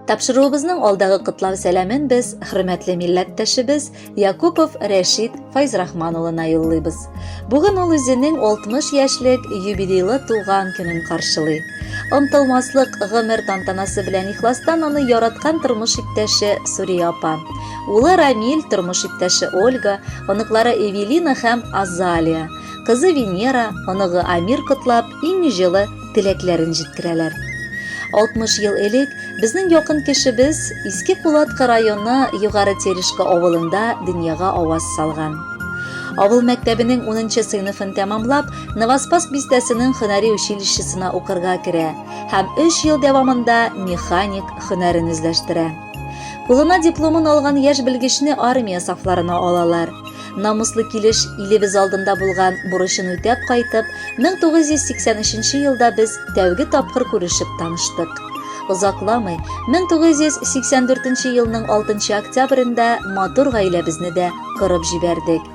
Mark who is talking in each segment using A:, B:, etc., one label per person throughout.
A: Тапшыруыбызның алдагы котлау сәламен без хөрмәтле милләттәшебез Якупов Рәшит Файзрахман улына юллыйбыз. Бүген ул үзенең 60 яшьлек юбилейлы туган көнен каршылый. Онтылмаслык гомер тантанасы белән ихластан аны яраткан тормыш иптәше Сурия апа, улы Рамиль, тормыш иптәше Ольга, оныклары Эвелина һәм Азалия, кызы Венера, оныгы Амир котлап, иң җылы теләкләрен җиткерәләр. 60 ел элек безнең якын кешебез Иске Кулаткы районы Югары Терешка авылында дөньяга аваз салган. Авыл мәктәбенең 10 сыйныфын тәмамлап, Новоспасск бистәсенең һөнәри училищесына укырга керә һәм 3 ел дәвамында механик һөнәрен үзләштерә. Кулына дипломын алган яшь белгечне армия сафларына алалар. Намуслы килеш илебез алдында булган бурычын үтәп кайтып, 1983 елда без тәүге тапкыр күрешеп таныштык. Озакламый, 1984 елның 6 октябрендә матур гаиләбезне дә корып җибәрдек.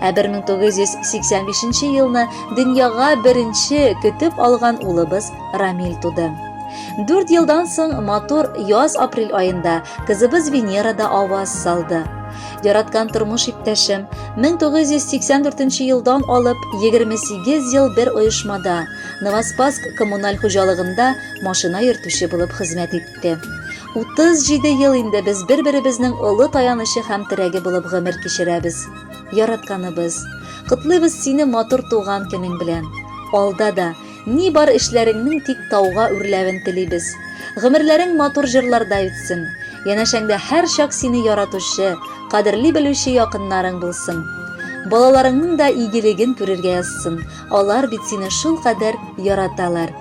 A: Ә 1985 елны дөньяга беренче көтеп алган улыбыз Рамил туды. Дүрт елдан соң матур яз апрель аенда кызыбыз Венера да аваз салды. Яраткан тормыш иптәшем 1984 елдан алып 28 ел бер оешмада, Новоспасск коммуналь хуҗалыгында машина йөртүче булып хезмәт итте. 37 ел инде без бер-беребезнең олы таянычы һәм терәге булып гомер кичерәбез. Яратканыбыз, котлыйбыз сине матур туган көнең белән. Алда да Ни бар эшләреңнең тик тауга үрләвен телибез. Гомерләрең матур җырларда үтсен. Янәшәңдә һәрчак сине яратучы, кадерли белүче якыннарың булсын. Балаларыңның да игелеген күрергә язсын, алар бит сине шулкадәр яраталар.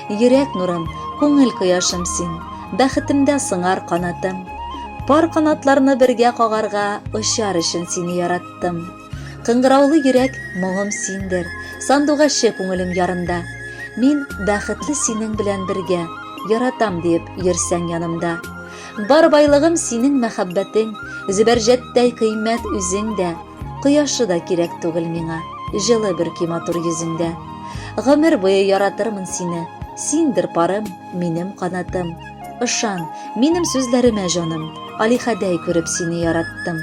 A: Йөрәк нурым, күңел кояшым син, бәхетемдә сыңар канатым. Пар канатларны бергә кагарга очар өчен сине яраттым. Кыңгыраулы йөрәк, моңым синдер, Сандугачы күңелем ярында. Мин бәхетле синең белән бергә, Яратам диеп йөрсәң янымда. Бар байлыгым синең мәхәббәтең, Зөбәрҗәттәй кыйммәт үзең дә. Кояшы да кирәк түгел миңа, Җылы бөрки матур йөзеңдә. Гомер буе яратырмын сине, Синдер парым, минем канатым. Ышан, минем сүзләремә, җаным, Алихәдәй күреп сине яраттым.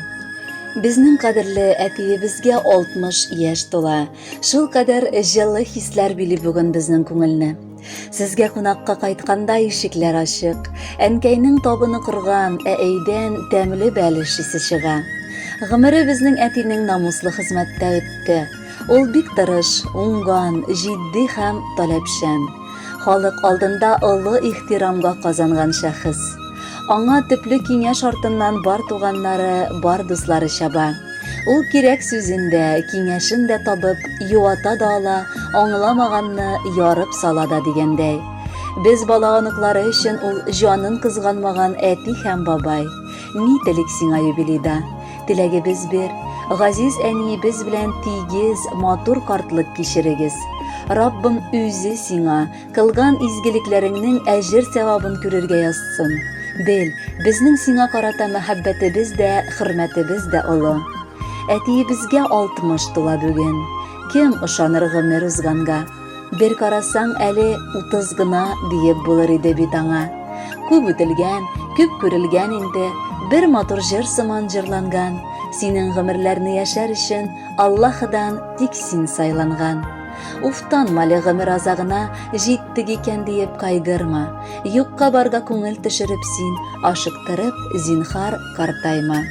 A: Безнең кадерле әтиебезгә 60 яшь тула. Шул кадәр җылы хисләр били бүген безнең күңелне. Сезгә кунакка кайтканда ишекләр ачык. Әнкәйнең табыны корган, ә әйдән тәмле бәлеш исе чыга. Гомере безнең әтинең намуслы хезмәттә үтте. Ул бик тырыш, уңган, җитди һәм таләпчән. Халык алдында олы ихтирамга казанган шәхес. Аңа төпле киңәш артыннан бар туганнары, бар дуслары чаба. Ул кирәк сүзен дә, киңәшен дә табып, юата да ала, аңламаганны ярып сала да дигәндәй. Без бала оныклары өчен ул җанын кызганмаган әти һәм бабай. Ни телик сиңа юбилейда? Теләгебез бер, газиз әниебез белән тигез, матур картлык кичерегез. Раббым үзе сиңа кылган изгелекләреңнең әҗер-сәвабын күрергә язсын. Бел, безнең сиңа карата мәхәббәтебез дә, хөрмәтебез дә олы. Әтиебезгә 60 тула бүген. Кем ышаныр гомер узганга? Бер карасаң, әле 30 гына диеп булыр иде бит аңа. Күп үтелгән, күп күрелгән инде, бер матур җыр сыман җырланган. Синең гомерләрне яшәр өчен Аллаһыдан тик син сайланган. Уфтанма әле гомер азагына җиттек икән диеп кайгырма. Юкка барга күңел төшереп син, ашыктырып, зинхар, картайма.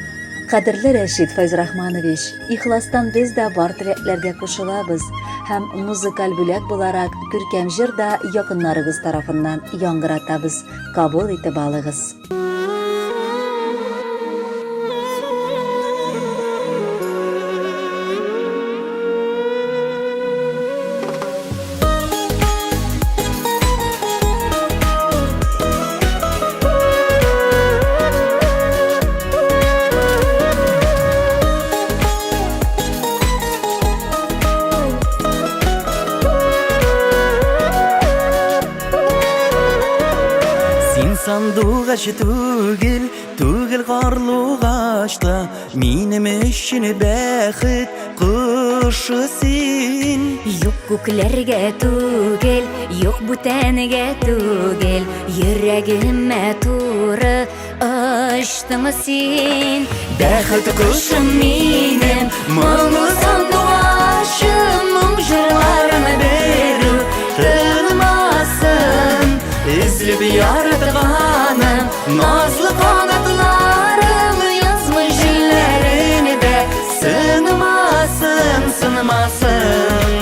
A: Кадерле Рәшит Фәйзрахманович, ихластан без дә бар теләкләргә кушылабыз һәм музыкаль бүләк буларак күркәм җыр да якыннарыгыз тарафыннан яңгыратабыз, кабул итеп алыгыз.
B: Син сандугач түгел, түгел карлугач та, Минем өчен бәхет кошы син.
C: Юк күкләргә түгел, Юк бүтәнгә түгел, йөрәгемә туры очтың син.
B: Бәхет кошым минем, моңлы сандугачым, моң җырларым берүк тынмасын. Өзелеп яратганым, назлы канатларым, язмыш җилләрендә сынмасын, сынмасын.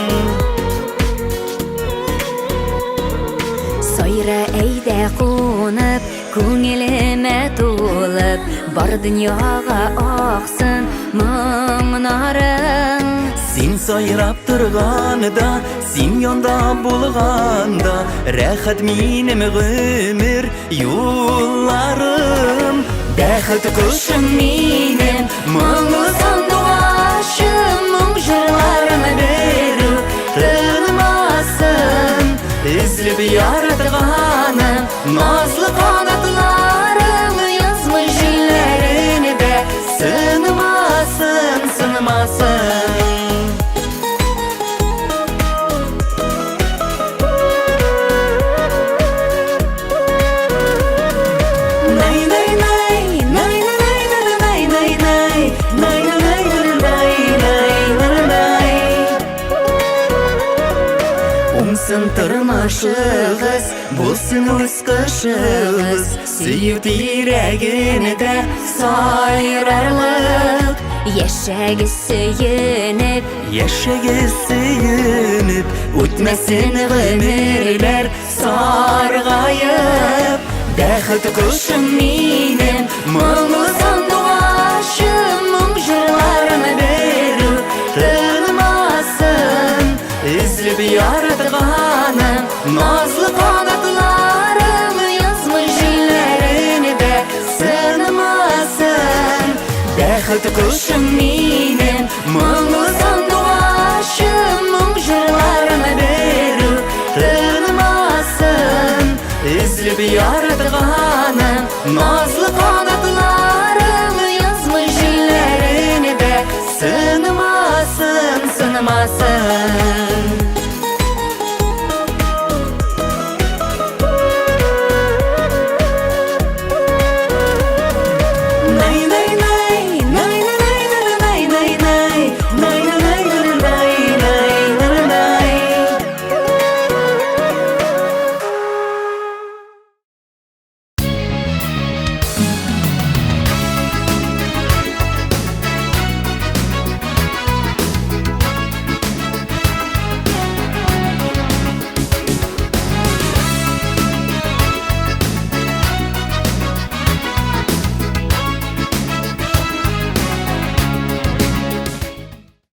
C: Сайра әйдә кунып, күңелемә тулып, бар дөньяга аксын моңнарың.
B: Син сайрап торганда, син янда булганда, рәхәт минем гомер юлларым. Бәхет кошым минем, моңлы сандугачым, моң җырларым берүк тынмасын. Өзелеп яратганым, назлы канатларым, язмыш җилләрендә сынмасын, сынмасын. Най най най, най най най най най най най най най най най. Уңсын тормышыгыз, булсын үз кышыгыз, сөю тирәгендә
C: Сайрарлык, яшәгез сөенеп,
B: Яшәгез сөенеп, үтмәсен гомерләр саргаеп. Бәхет кошым минем, моңлы сандугачым, моң җырларым берүк тынмасын. Өзелеп яратганым, назлы канатларым, язмыш җилләрендә сынмасын. Бәхет кошым минем, моңлы сандугачым, моң җырларым берүк тынмасын. Өзелеп яратганым, назлы